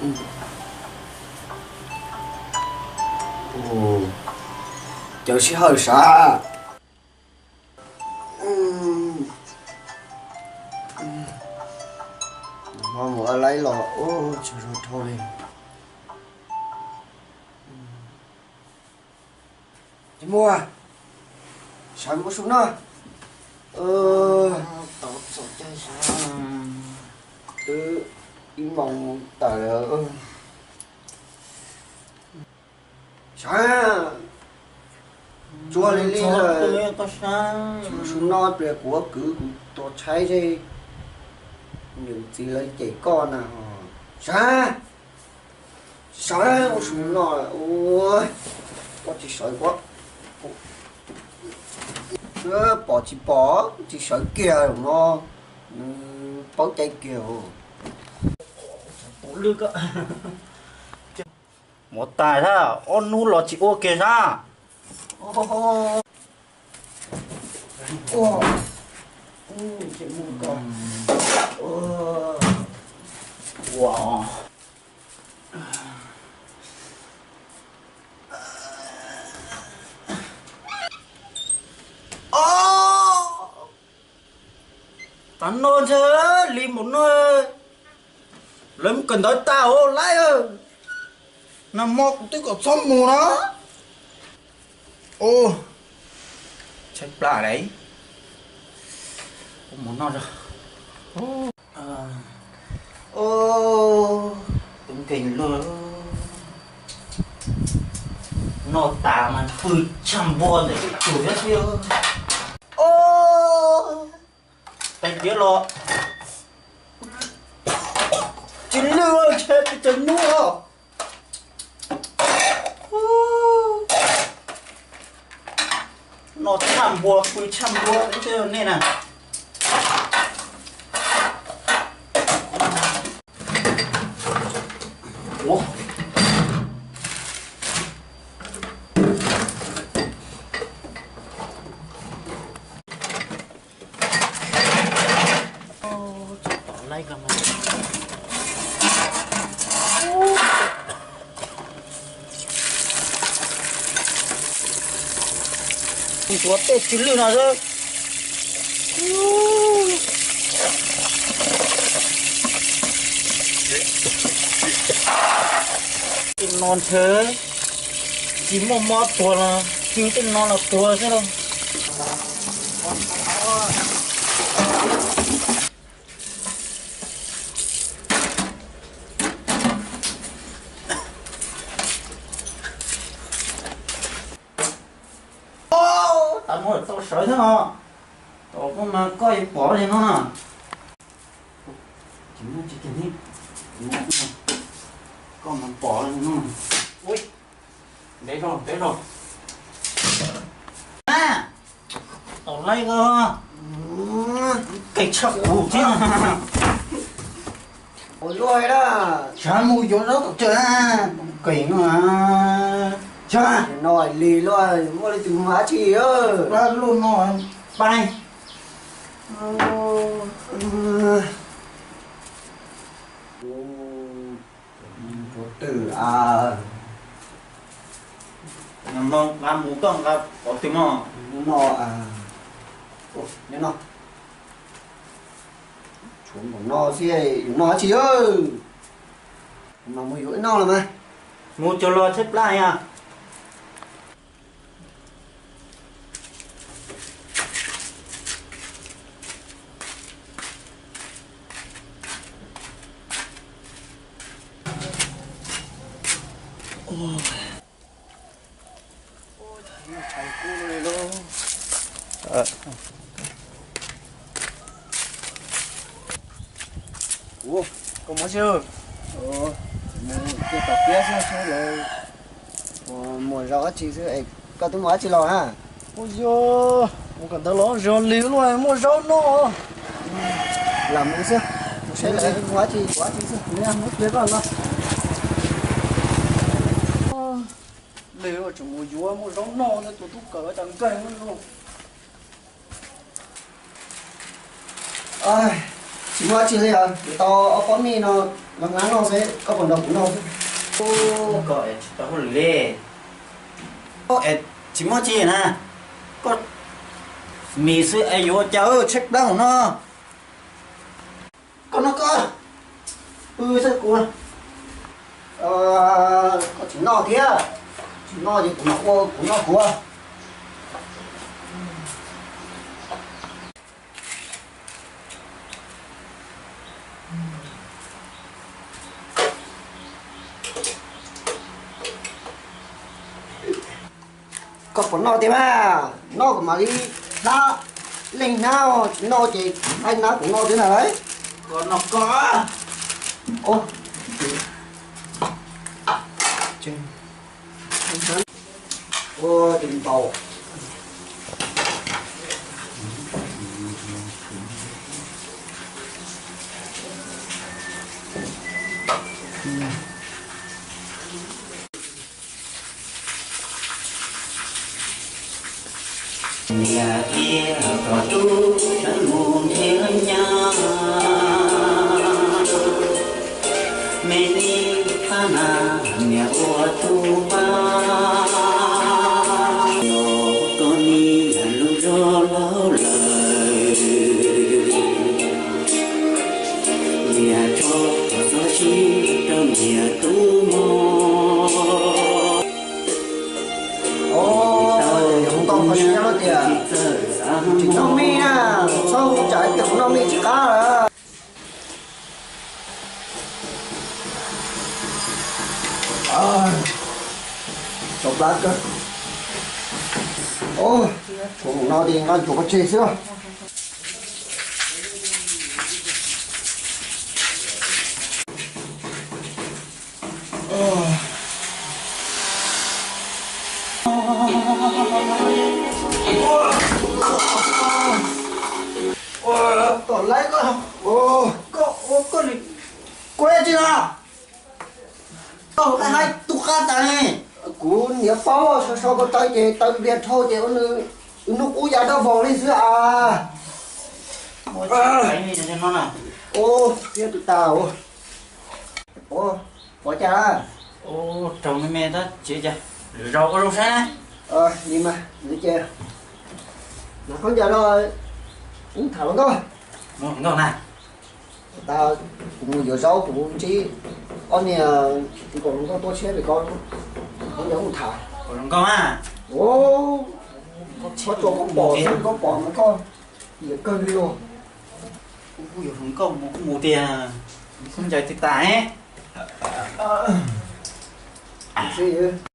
Caw sij hawm sav. Hmo mus ua laib los tsis zoo dhau li. Tsis muaj, sawv mus ua su noj. Twb ib moos tawm lawm. Sawv, tsuag li li lawm. Mus su noj, pliag kuv ua kwv kuv tua tshaib seb niam txiv lawv cem koj na. Sawv, sawv mus su noj. Ua, koj tsis sawv kuv pom tsis pom, tsis sawv kiag no, nws paub cai kiag. Mus tas sab, ob hnub los tsis ua kiag sab. Tav no ntshe li npaum no, lawv mus kawm ntawv tas os laib. Nag hmo kuv twb kom txhob mus no. Tshaib plab lauj. Mus noj. Tus nkeeg luag, noj tas mas pw tshaj npua ntawm tus thiab xwb. Tais tiav los tsis lwj, ntshe pes tsawg hnub os. Noj tshaj npua pw tshaj npua nej na. Ntxuav tej tsis lwj no xwb. Tej no ntshe tsis muaj mob tuag los, tsis tej no los tuag xwb lauj. Tau muab tau sawv thiab os. Tom koj mas koj yuav pom li no na. Koj mas pom li no. Ntev zog ntev zog. Tom laib ko, kev tshaj kuv thiab. Ua luaj na. Tsam mus yuav zaub tom tsev, kev no. Tsam no lig luaj, muaj leej twg mus dab tsi? Lub no pais. Ua twm a. Nyob no nqa mus koj nqa pov twg no? Nyob no, nyob no. Tshuav npaum no xwb, yus noj dab tsi? Mas mus yuav ib noj los mas. Mus cog los tshaib plab yom. Ua, koj muab xwb. Mus cia tom tiab xwb, lawv muag zaub dab tsi xwb. Koj twb muaj dab tsi los na? Ua yog mus kawm ntawv los zog lig luaj, muaj zaub noj. Lam mus xwb, mus saib lawv muaj dab tsi, muaj dab tsi xwb, muab pliag koj los. Lig luaj, tseem mus yuav muaj zaub noj, tus tub kawm cas nkeeg luaj. Tsis muaj tsi li os, kuv tau ob pob mij no, los hlab noj xwb, koj puas nrog kuv noj xwb? Koj es tsis tau hauj lwm li. Es tsis muaj tsi na, koj mis xwb es yuav ua cas, tshaib plab no. Koj noj koj, pw xwb kuv, koj tsis noj thiab, tsis noj ces kuv mam ua kuv noj kuv. Koj puas noj tiag mas? Noj kuv mam li hlab, leej hnab, tsis noj ces hlab hnab kuv noj thiab na. Koj noj koj. Ua tus npau. Niam tias kom rub sawv mus nrhiav nyab, me ib phab na niam ua tub npab, los koj niam lub zog laus lawm, niam tso txhob sib rau niam tub mog. Tau nkauj kho siab tias tsis noj mij na, txhob hu tsam tias kuv noj mij tsis qab lawm. Tsau plab kawg. Ua, kuv no ces nqa nchuav pov tseg xwb. Tom laib koj, koj, koj, koj tsis na. Koj hais tu qab tas ne. Kuv niam paub so so ko taw ces taw npias dhau ces ua nws hnub qub ya dab vog li xwb as. Ua, thiab tus tas ua. Ua, ua cas? Raug me me tab tsev cas, zaum ua zoo saib na. Li mas, li ces, mas khaub ncaws no, wb tham hluas nkauj. Hluas nkauj na. Tas kuv mus yuav zaub kuv ntsib ob niag nkaum hluas nkauj tuaj tshiab pem ko, khaub ncaws mus tham. Hluas nkauj na. Koj tsuas koj pom xwb, koj pom mas koj nyiam kawg li los. Kuv kuj yuav hluas nkauj mus kuj mus tiag, khaub ncaws twb tas.